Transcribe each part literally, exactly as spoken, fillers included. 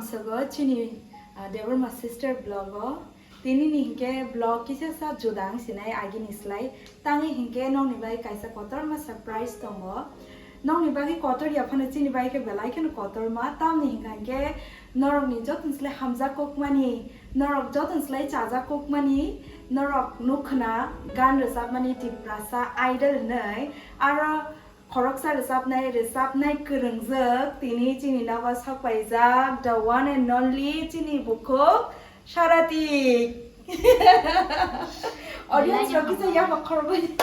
Sogo chini, ah, Debbarma sister vlog o. Tini ni hinkhe vlog kisa sa juda wng sinai agini slai. Tangwi hinkhe nokni bai kaisa kotorma surprise tongo. Nokni bagwi kotor ya phano chini bai khe belai kheno kotorma. Tamni hinkha hinkhe norokni joto ni slai hamjak kokmani, norok joto ni slai chajak kokmani, norok nukhna gan rwchapmani Tiprasa Idol hinwi. Aro khoroksa rwchapnai, rwchapnai kwrwngjwk tini chini nogo sokpaijak, the one and only chini bukhuk Sarati. Audience rok kisa yapha khorokbai.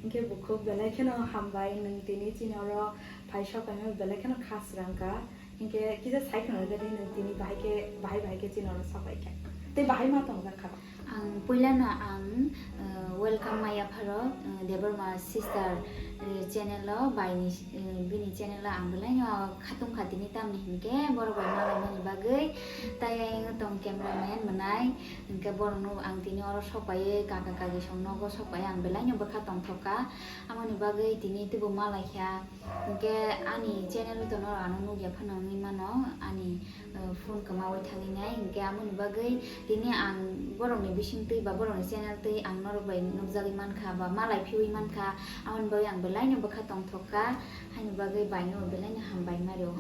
Hinkhe bukhuk belai kheno hambai, nwng tini chini oro phai sokpaima belai kheno kha srang kha. Hinkhe kisa sai khwna rwgadi, nwng tini bahai khe, bahai bahai khe chini oro sokpaikha. Tei bahai ma tongjak kha. Ang puilano ang, eh, welcome maya pharo, eh, Debbarma sister, eh, channel o baini, eh, bini channel o ang belai no khatung kha tini tamni hinkhe borok bai malaimani bagwi. Tai ang tong cameraman mwnai, hinkhe borok no ang tini oro sokpaiwi kaka kagi song nogo sokpaiwi ang belai no bwkha tongthok kha. Amoni bagwi tini tubu malaikha. Hinkhe ani channel o tono ano nukya phano wngwi mano, ani, uh, phone kwmawi thangwi nai. Hinkhe amoni bagwi tini ang borokni bisingtwi ba borokni channel twi ang norok bai nukjagwi mankha ba malai phiwi mankha, amoni bagwi ang belaino bwkha tongthok kha, haini bagwi baino belaino hambai mario.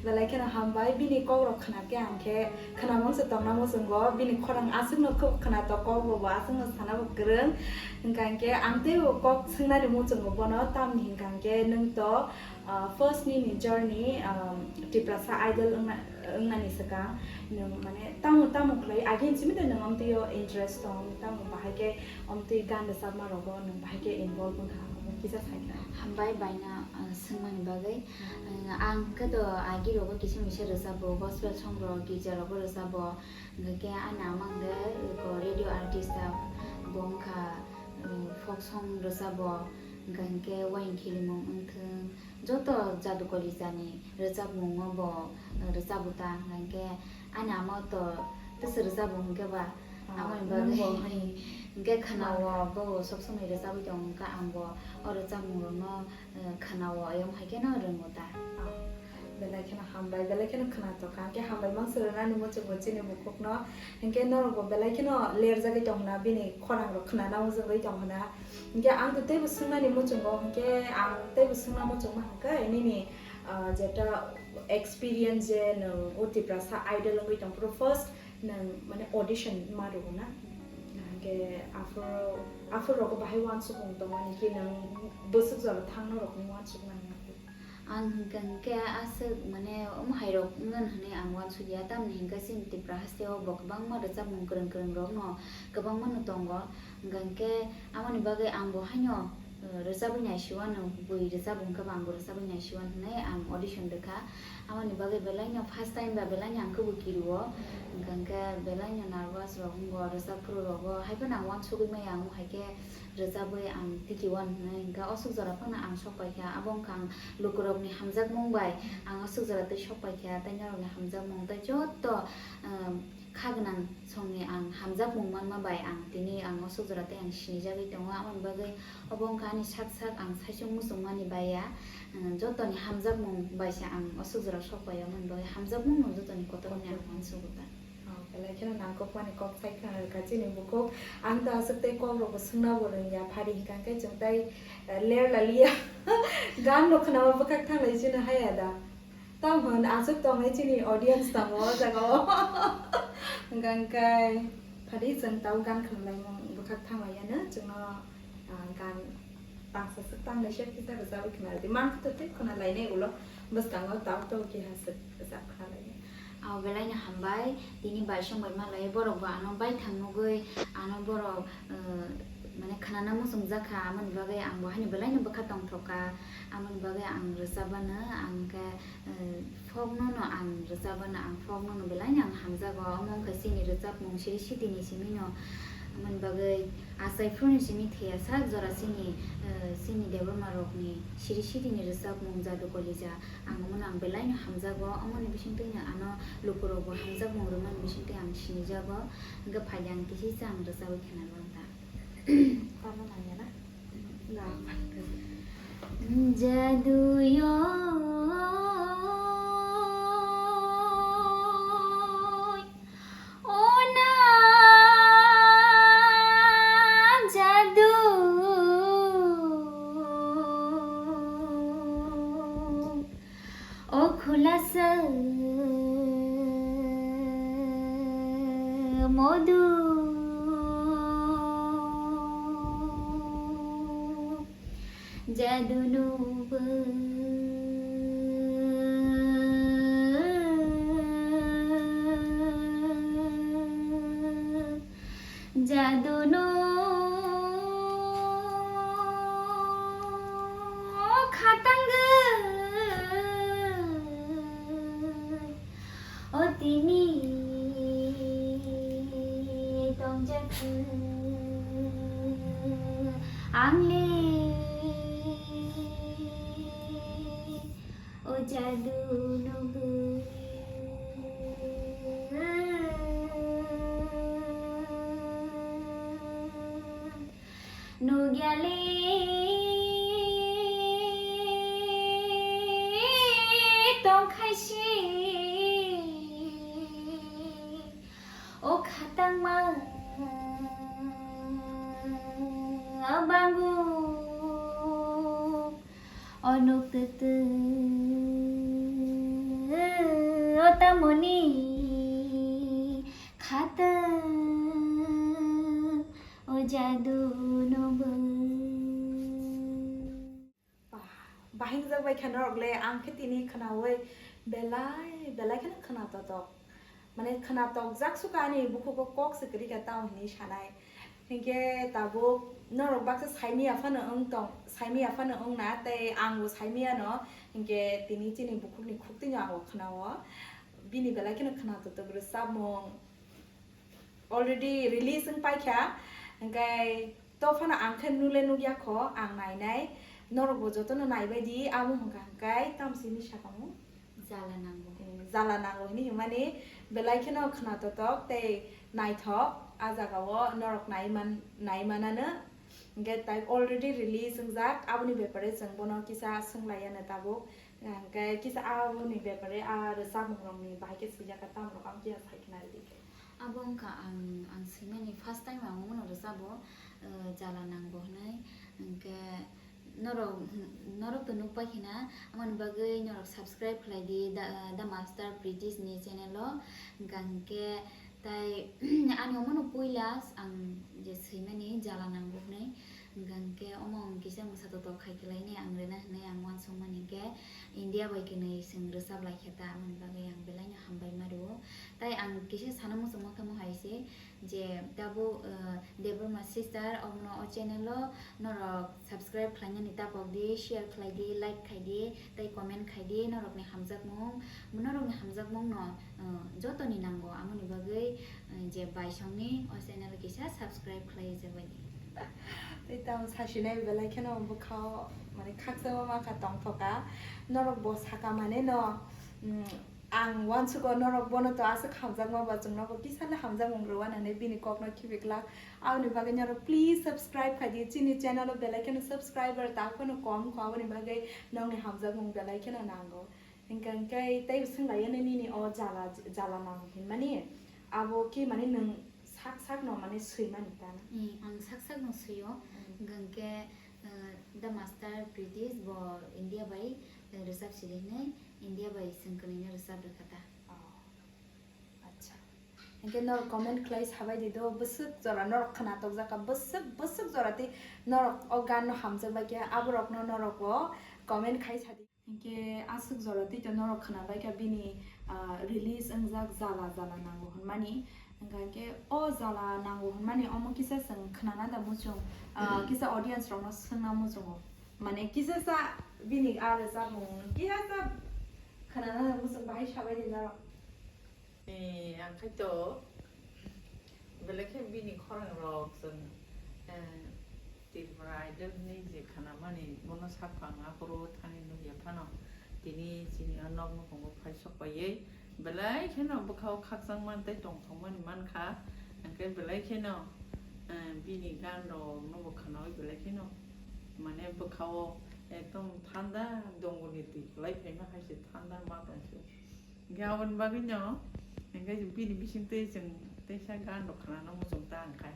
Belai kheno hambai, bini kokrok khwnakhe ang khe khwnamung se tongna muchungo, bini khorang aswkno khub khwnatok, kokbo bo aswkno sanabo kwrwng. Hwnkha hinkhe ang teibo kok swngnani muchungo bono, tamni hwnkha hinkhe nwng to, ah, first nini journey, ah, Tiprasa Idol wngna, wngnani swkang nwng mane tamo tamo khlai, agini simi de nwng omtwio interest tong, tamo bahai khe omtwi gan rwchapma rogo nwng bahai khe involve wngkha, omo kisa sai kha. Hambai baina, ah, swngmani bagwi. Ah, ang khe to agi rogo kisa misa rwchapbo, gospel song rok, girja rogo rwchapbo. Hwnkhe ani ama hwnkhe eko radio artist ta, bo wngkha, um, folk song rwchapbo, hwnkhe wayang khilimung wngthwng, joto jadu koli jani rwchapmungo bo, uh, rwchapbo ta, hwnkhe ani ama to tesa rwchapbo hwnkhe ba, ah, amoni bagwi nwngbo hai. Hwnkhe khwnao bo sob somoi rwchapwi tongo, hwnkhe angbo o rwchapmungrokno, uh, khwnao, ayang hai kheno rwngo ta. Ah. Belai kheno hambai, belai kheno khwnatok kha. Hwnkhe hambai mangsa rwnani muchungo chini bukhukno. Hwnkhe norokbo belai kheno lerjagwi tong hwna, bini khorang rok khwnana muchungwi tong hwna. Hwnkhe ang to teibo swngnani muchungo, hwnkhe ang teibo swngna muchungma hwnkhe nini, ah, jeta experience je nwng o Tiprasa Idol wngwi tong phuru first nwng mane audition ma rwgo na? Hwnkhe aphuru, aphuru rogo bahai uansukmung tongmani khe nwng bwswk jora thangna rokni uansukmani? Ang hwnkha hwnkhe aswk, mane, omo hai rok wngna hwnwi ang uansukya, tamni hwnkhe chini Tripura haste o bo kwbangma rwchapmung kwrwng kwrwng rok no kwbangma no tongo, hwnkha hwnkhe amoni bagwi ang bo haino, uh, rwchabwi naisiwano, bui rwchapmung khe bo ang bo rwchabwi naisiwan hwnwi ang audition rwkha, amoni bagwi belai no first time ba belai no ang khe bo kirio, hwnkha hwnkhe belai no nervous rok wngo, rwchapphuru rogo hai phano ang uansugwi maya, omo hai khe rwchabwi ang tiki one hwnwi hwnkha, o swk jora phano ang sok paikha, abo wngkha ang lukurokni hamjakmung bai ang o swk jora tei sok paikha, tei norokni hamjakmung tei joto, um, kha gwnang songni ang hamjakmung manma bai ang tini ang o swk jora tei ang sinijagwi tongo, aboni bagwi obo wngkha ani sak sak ang saichung muchungmani bai ya, um, jotoni hamjakmung bai se ang o swk jora sok paio, aboni bagwi hamjakmung no jotoni kotorni ang uansukgo ta. Oh, belai kheno nangkukmani kok sai khna rwkha chini bukhuk. Ang to aswk tei kok rokbo swngna bo rwngya, phari hwnkha khe chwng tai, eh, ler la liya. Gan rok khwnama bwkhak thanglai chini haya da. Tamo hwn aswk tongnai chini audience tongo o jaga o. Hwnkha khe phari chwng tau gan khwnalaimung bwkhak thanglaiya no chwngno. Ah, gan tangsa swk tangnai se kisa rwchapwi khna rwdi. Mang khe to tei khna lainai ulo bwskango tau tau keha swk rwchap khna lainai. Abo belai no hambai, tini bai song bai malai borok bo ano baithang nugwi ano borok, uh, mane khnana muchungjak kha, amoni bagwi ang bo haino belai no bwkha tongthok kha, amoni bagwi ang rwchapano ang khe, eh, folk no no ang rwchapano, ang folk no no belai no ang hamjago. Omo wngkha chini rwchapmung siri sitini simi no. Amoni bagwi achai phuru ni simi thwiya sak jora chini, eh, chini Debbarma rokni siri sitini rwchapmung Jadu Kolija. Ang omono ang belai no hamjago. Omoni bisingtwi no ano lukurok bo hamjakmung rwmani bisingtwi ang sinijago. Hwnkhe phaidi ang kisa ang rwchabwi khna rwkha. Tamo nangya na? Jadu yo. Jadu no bo, jadu no khatang o tini tongjakha ang le o jadu no bo. Nugyali tongkhaisi o khatangma bangu o nuk tutu o tamoni khatang o jadu no bo. Bah, bahingjak bai khe norok le, ang khe tini khnaui belai, belai kheno khna totok. Mane khna tokjak sukha ani bukhugo kok se kwrwi kha tamo hinwi sanai. Hinkhe tabuk norok baksa saimaya phano wng tong, saimaya phano wng na tei ang bo saimaya no. Hinkhe tini chini bukhukni khuktwino ang bo khna o. Bini belai kheno khna totok rwchapmung. Already release wng paikha, hwnkhe to phano ang khe nule nukya kho, ang nainai, norokbo jotono naibai di, abo hwnkha hwnkhe tamsini sakamung. Jala nango. Eh, jala nango hwnwi hwnmani belai kheno khna totok tei naithok, a jagao norok naiman-, naimanano. Hwnkhe tai already release wngjak, aboni bepare chwng bono kisa swnglaiyano tabuk. Hwnkhe kisa aboni bepare a rwchapmungrokni bahai khe swijak kha, tamrok ang kisa sai khna rwdi khe. Abo wngkha ang, ang swimani first time ang omono rwchabo, eh, jala nango hwnwi. Hwnkhe norok, norok to nukpai khina, amoni bagwi norok subscribe khlai di, The, The Master Pritish ni channel o. Hwnkha hwnkhe tai ani omono puila ang je swimani jala nango hwnwi. Hwnkha hwnkhe omo ang kisa mwsa totok khai khlaini ang rwna hwnwi ang uansukmani hwnkhe India bai kwnwi chwng rwchap lai kha ta, aboni bagwi ang belaino hambai ma rwo. Tai ang kisa sana muchungma khe mo hai se je tabuk, eh, Debbarma sister omono o channel o norok subscribe khlainani tapok di, share khlai di, like khai di, tei comment khai di, norokni hamjakmung, norokni hamjakmung no, eh, jotoni nango, amoni bagwi, eh, je baisongni o channel kisa subscribe khlai jabaini. Tei tamo sasinai belai kheno bwkhao, mane, khakchangma ma kha tongthoka. Norok bo saka mane no, mm, ang uansugo norok bono to aswk hamjakma ba chwngno bo kisa le hamjakmung rwna hinwi bini kokno khibiklak. Aboni bagwi norok please subscribe khai di. Chini channel o belai kheno subscriber ta phano kom kho, aboni bagwi nokni hamjakmung belai kheno nango. Hwnkha hwnkhe tei swnglaiyano nini o jala, jala nango hinmani, abo khe mane nwng sak sakno mane swimani ta na? Eh, ang sak sakno swio. Mm. Hwnkha hwnkhe, eh, The Master Pritish bo India bai, eh, rwchap sili hinwi India bai chwng kwnwino rwchap rwkha ta. Oh. Acha. Hwnkhe norok comment khlai sabai di do, bwswk jora norok khna tokjak kha, bwswk, bwswk jora tei norok o gan no hamjak bai khe, aborok no norok bo comment khai sa di. Hwnkhe aswk jora tei to norok khna bai kha bini, ah, release wngjak Jala Jala Nango hwnmani. Hwnkha hwnkhe o jala nango hwnmani omo kisa chwng khnana da muchung, ah, kisa audience rok no swngna muchungo. Mane kisa sa bini a rwchapmung kisa sa khnana da muchung bahai sabai di norok. Eh, ang khai to belai khe bini khorang rok chwng, eh, Tripura Idol hwnwi je khanamani bono saphang aphuru thani nukya phano tini chini o nok nukhungo phai sok paiwi belai kheno bwkhao khakchangma tei tongthokmani mankha, hwnkhe belai kheno, eh, bini gan rok no bo khnaui belai kheno mane bwkhao ekdom thanda dongoni twi kwlai phaima hai se thanda ma tongse. Hwnkhe aboni bagwino, hwnkhe bini bisingtwi chwng teisa gan rok khnana muchung ta hwnkhe.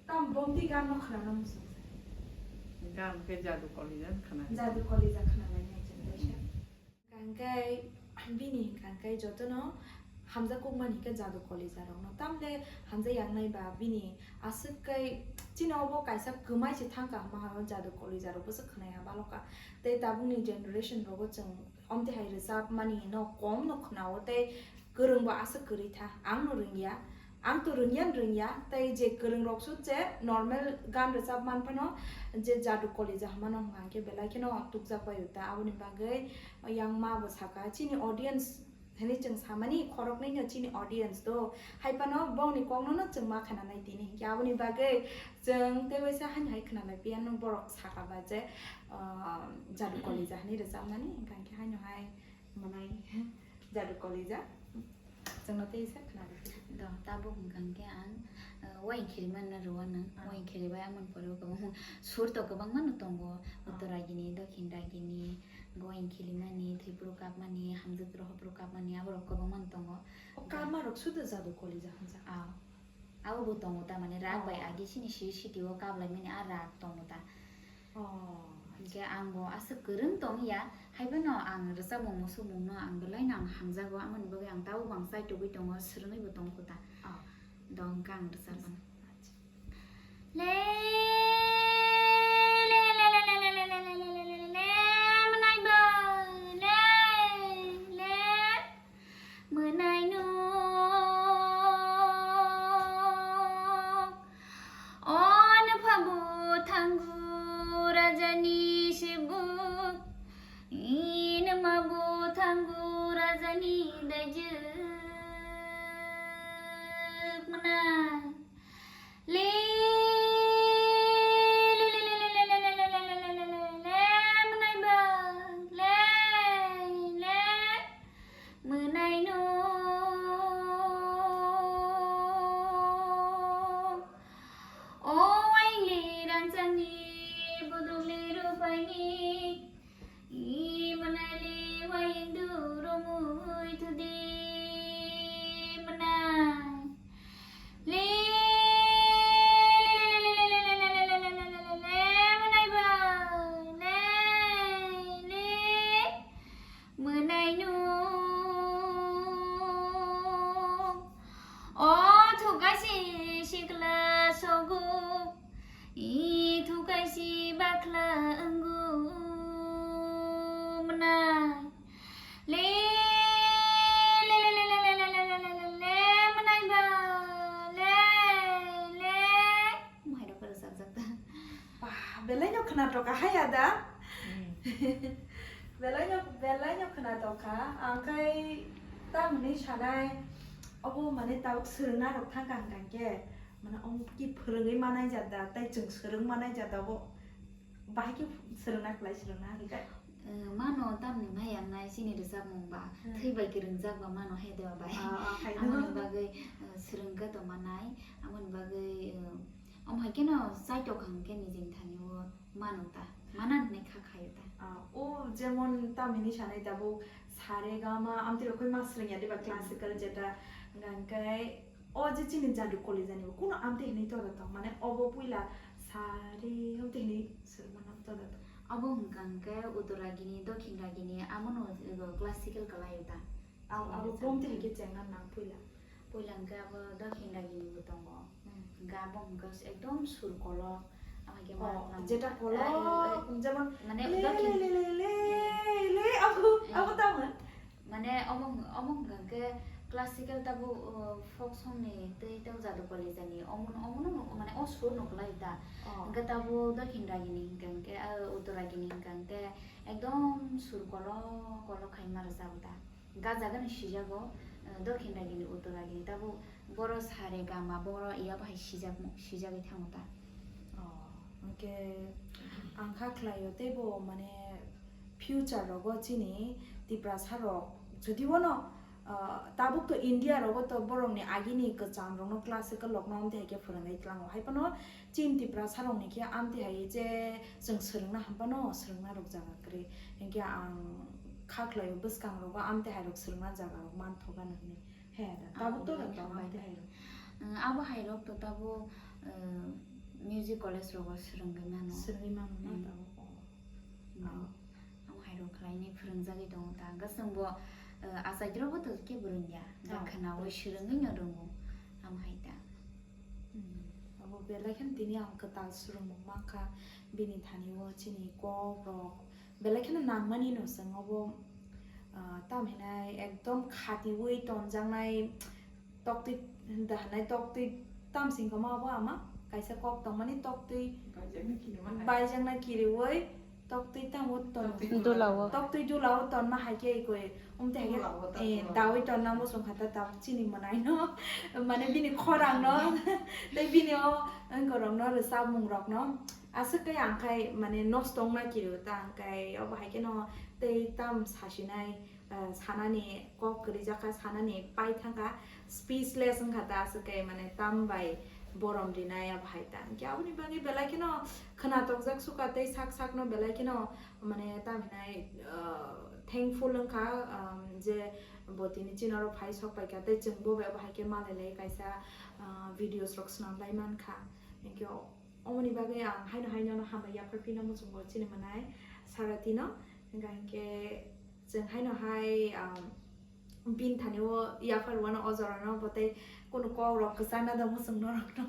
Tam bomti gan no khnana muchung sa. Gan khe Jadu Kolija khna. Jadu Kolija khna lai nai chwng teisa. Hwnkhe bini hwnkhe jotono Hamjakmani hinkhe Jadu Kolija rokno. Tamle hamjak yangnai ba bini aswk kai chini obo kaisa kwmai se thangkha hwnma hwnba Jadu Kolija rokbo se khwnai ha baloka. Tei tabukni generation rogo chwng omtwi hai rwchapmani no kom no khwnao tei kwrwngbo aswk kwrwi tha. Ang no rwngya, ang to rwngya rwngya tei je kwrwng rok sut je normal gan rwchap man phano je Jadu Kolija hwnmano hwnka hwnkhe belai kheno tukjak bai o ta. Aboni bagwi yang ma bo saka chini audience hinwi chwng samani khoroknwi no chini audience do. Hai phano bongni kokno no chwng ma khna nai tini hinkhe aboni bagwi chwng tei waisa haino hai khna lai phiya no borok saka ba je, ah, Jadu Kolija hinwi rwchapmani hwnka hwnkhe haino hai mwnai Jadu Kolija chwngno tei se khna rw. Do, tabuk hwnka hwnkhe ang, uh, waing khiriman no rw nang. Ah. Waing khiribai amoni pore o kwbangma sur to kwbangma no tongo. Ah. Uttor ragini, Dokhin ragini, waing khilimani, thwiphuru kapmani, hamjwk rohopuru kapmani, aborok kwbangma no tongo. O kapma rok sudo Jadu Kolija hwnjak. Ah. Abo bo tongo ta, mane rag bai Oh. agi sini si city o kap lai mani a rag tongo ta. Oh, Hinkhe ang bo aswk kwrwng tong ya, hai phano ang rwchapmung musukmung no ang belai no ang hamjago, amoni bagwi ang tabuk bo ang chaitugwi tongo, swrwngwi bo tong kho ta. Oh. Dong khe ang rwchapmano. Acha. Le, le, le, mwnai bo, le, le. Mwnai no. O nupha bo thango rajani sibuk. I numa bo thango rajani daijwk mwnai. Le, le, le, mwnai ba, le, le, mwnai no. O waile rangchakni, budukni rupaini, I mwnai le waindu romwi thudi mwnai. Le, le, mwnai ba, le, le, mwnai no. O thukaisi sikla sogo. I thukaisi bakhla wngo mwnai. Le, le, le, mwnai ba, le, le. Mohai rok rwchapjak ta. Bah, belai no khwnatok kha hai ada. Hmm. Belai no, belai no khwnatok kha. Ang khai tamni sanai obo mane tabuk swrwngna rok thang kha hwnkha khe. Mane omo ki phwrwngwi manai jat da, tei chwng swrwng manai jat da bo. Bahai khe swrwngna khlai swrwngna hwnkhe. Eh, mano tamni maya wngnai chini rwchapmung ba, hmm, thwi bai kwrwngjak ba mano hai de ba bai. Ah, ah, hai no. Amoni bagwi, eh, swrwng khe tongma nai, amoni bagwi, eh, omo hai kheno chaitok hwnkhe nijing thani o mano ta, mana hwnwi kha khaio ta. Ah, o jemon tamni sanai tabuk sa re ga ma, amtwi rok ma swrwngya de ba, hmm, classical jeta, hwnkhe O je chini Jadu Kolija ni bo kuno amtwi hinwi toda tong, mane obo puila sa re amtwi hinwi swrwngmano toda tong. Abo hwnkha hwnkhe Uttor ragini, Dokhin ragini, amono classical kwlaio ta. Abo, abo bomtwi hai khe chengna nang puila. Puila hwnkhe abo Dokhin ragini bo tongo. Hmm. Hwnkhe abo hwnkhe ekdom sur kolok, abo hai khe. Oh, jeta kolok, jemon mane le, Dokhin le, le, le, le, abo, abo tamo. Mane omo, omo hwnkha khe classical tabuk, uh, folk song ni tei tabuk Jadu Kolija ni omo, omo no mane o sur no kwlai ta. Oh. Hwnkhe tabuk Dokhin ragini hwnkha khe, uh, Uttor ragini hwnkha khe ekdom sur kolok kolok khai ma rwjago ta. Gajagani sijago, uh, Dokhin ragini, Uttor ragini tabuk boro sa re ga ma boro iya bahai sijak, sijagwi thango ta. Oh, hwnkhe ang kha khlaio teibo mane future rogo chini Tiprasa rok jodi bono, ah, tabuk to India rogo to borokni agini kwcham rokno classical rokno amtwi hai khe phwrwngwi tlango. Hai phano chini Tiprasa rokni khe amtwi hai je chwng swrwngna ham phano swrwngna rok jaga kwrwi. Hinkhe ang kha khlaio bwskang rogo amtwi hai rok swrwngna jaga rok manthogo hinwi. He da, tabuk to da tong amtwi hai rok. Abo hai rok to tabuk, eh, music college rogo swrwngwi mano. Swrwngwi mano na tabuk. Abo hai rok khlainai phwrwngjagwi tongo ta. Hwnkhe chwngbo Achaikrobo to kebo rwngya, da khwnaui swrwngwi no rwngo, amo hai ta. Abo belai kheno tini ang kwtal swrwngmung mankha bini thani-o chini kok rok belai kheno nangmani no chwng obo, ah, tamo hinai ekdom khatiui tonjaknai toktwi da hinai toktwi tam sing khe ma obo ama kaisa kok tongmani toktwi baijakna kiriui toktwi tamo ton Toktwi dulao. Toktwi dulao tonma hai khe ikoi umte hai khe dawi tonna muchung kha ta tab chini mwnai no mane bini khorang no tei bini o wngkorok no rwchapmung rok no aswk khe ang khai mane nosto wngna kiriui ta ang khai obo hai kheno tei tam sasinai. Sanani kok kwrwi jakha, sanani pai thangkha, speechless wngkha ta aswk khe, mane, tam bai borom rinai abo hai ta. Hinkhe aboni bagwi belai kheno khwnatok jak sukha tei sak sakno belai kheno, mane, tam hinai, thankful wngkha, je bo tini chini oro phai sok paikha tei chwngbo bai abo hai khe malai lai kaisa videos rok swnam lai mankha. Hinkhe omoni bagwi ang haino haino no hambai yaphar phino muchungo chini mwnai Sarati no. Hinkha hinkhe chwng haino hai, um, bini thani o yaphar wano o jora no bo tei kunu kok rok kwchangna da muchung norok no.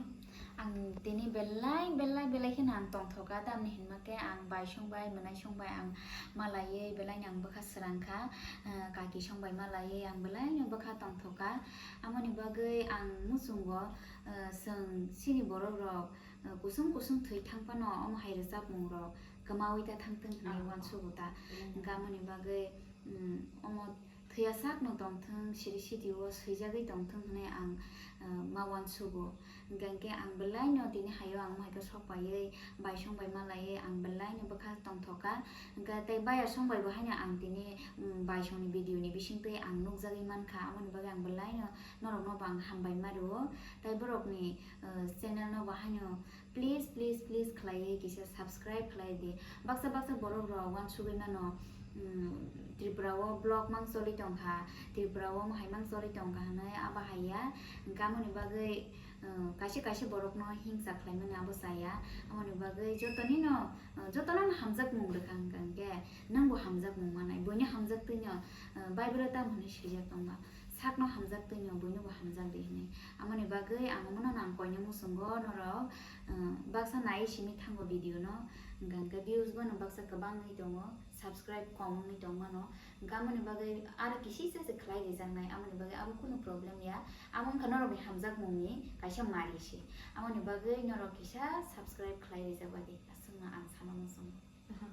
Ang tini belai belai belai kheno ang tongthoka tamni hinma khe ang bai song bai mwnai song bai ang malaiwi belai no ang bwkha swrang kha, uh, kaki song bai malaiwi ang belai no bwkha tongthoka. Amoni bagwi ang muchungo, uh, chwng chini borok rok, uh, kusung kusung thwi thang phano omo hai rwchapmung rok kwmaui ta thang thung hinwi uansugo ta. Hinkhe amoni bagwi, um, omo thwiya sakno tong thung, siri siri o swijagwi tong thung hinwi ang, uh, ma uansugo. Hinkhe ang belai no tini hai o ang omo hai khe sok paiwi bai song bai malaiwi ang belai no bwkha tongthoka. Hinkhe tei bai song bai bo haino ang tini, um, bai song ni video ni bisingtwi ang nukjagwi mankha, amoni bagwi ang belai no norok no bo ang hambai ma rwo. Tei borok ni, uh, channel no bo haino please, please, please khlaiwi kisa subscribe khlai di. Baksa baksa borok rok uansugwi mano, um, Tripura o vlog mang choli tongkha, Tripura o omo hai mang choli tongkha hinwi abo hai ya. Hinkhe amoni bagwi, uh, kaisa kaisa borok no hingsa khlai mani abo chaya. Amoni bagwi joto ni no, uh, joto no hamjak mung rwkha hinkhe nwng bo hamjak mung manai. Buini hamjak twi no, uh, Bible o tamo hinwi swijak tongba. Sakno hamjak twi no buino bo hamjak di hinwi. Amoni bagwi ang omono nang koina muchungo norok, uh, baksa nai simi thango video no. Hinkhe views bo no baksa kwbang wngwi tongo, subscribe kom wngwi tongmano. Hinkhe amoni bagwi aro kisisa se khlai rijaknai, amoni bagwi abo kunu problem ya. Amo wngkha norokni hamjakmungni kaisa mari se. Amoni bagwi norok kisa subscribe khlai rijak badi aswkno ang sana muchungo. Aha.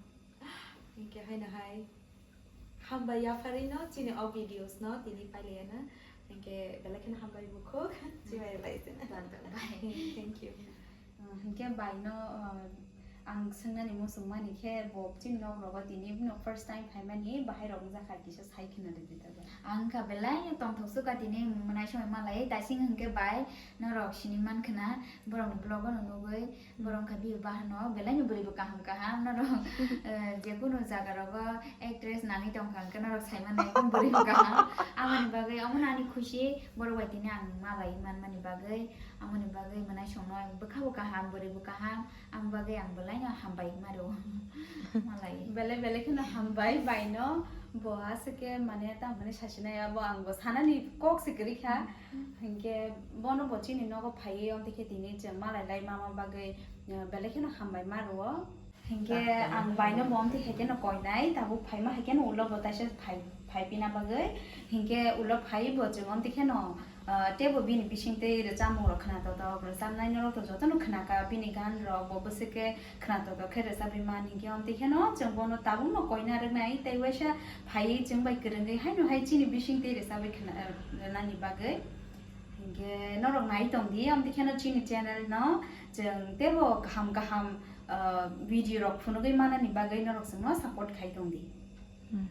Hinkhe haino hai. Hambai yapharino chini o videos no tini pailiyana. Hinkhe belai kheno hambai bukhuk. Chibai lai se. Bye. Thank you. Uh, hinkhe bai no, uh, ang swngnani muchung mani khe bo chini nok rogo tini no first time phaimani bahai rok wngjakha kisa sai khna rwdi tabuk. Ang kha belai no tongthok sukha tini mwnai somoi malai tasing hinkhe bai norok sini man khna borok ni vlog no nugwi. Borok wngkha bini bahan no belai no bwrwi bo kaham kaham norok, eh, je kunu jaga rogo actress nangwi tongkha hwnkhe norok sai mannai bwrwi bo kaham. Amoni bagwi omono ani khusi borok bai tini ang malai manmani bagwi amoni bagwi mwnai songno bwkha bo kaham bwrwi bo kaham amoni bagwi ang belai no hambai ma rwo malai. Belai belai kheno hambai bai no bo aswk khe mane tamo hinwi sasinai abo ang bo sanani kok se kwrwi kha. Hinkhe bono bo chini nogo phaiwi omtwi khe tini chwng malai lai mama bagwi, eh, belai kheno hambai ma rwo. Hinkhe ang baino bo omtwi hai kheno koinai, tabuk phaima hai kheno ulo bo taisa phai, phai pina bagwi. Hinkhe ulo phai bo chwng omtwi kheno, eh, teibo bini bisingtwi rwchapmung rok khna totok, rwchapnai norok to jotono khna kha, bini gan rok bo bwswk khe khna totok khe rwchapwi man, hinkhe omtwi kheno chwng bono tabukno koina rwknai, tei waisa phaiwi chwng bai kwrwngwi haino hai chini bisingtwi rwchapwi khna, rwnani bagwi. Hinkhe norok nai tong di, omtwi kheno chini channel no chwng teibo kaham kaham, ah, video rok phunugwi manani bagwi norok chwngno support khai tong di. Hmm.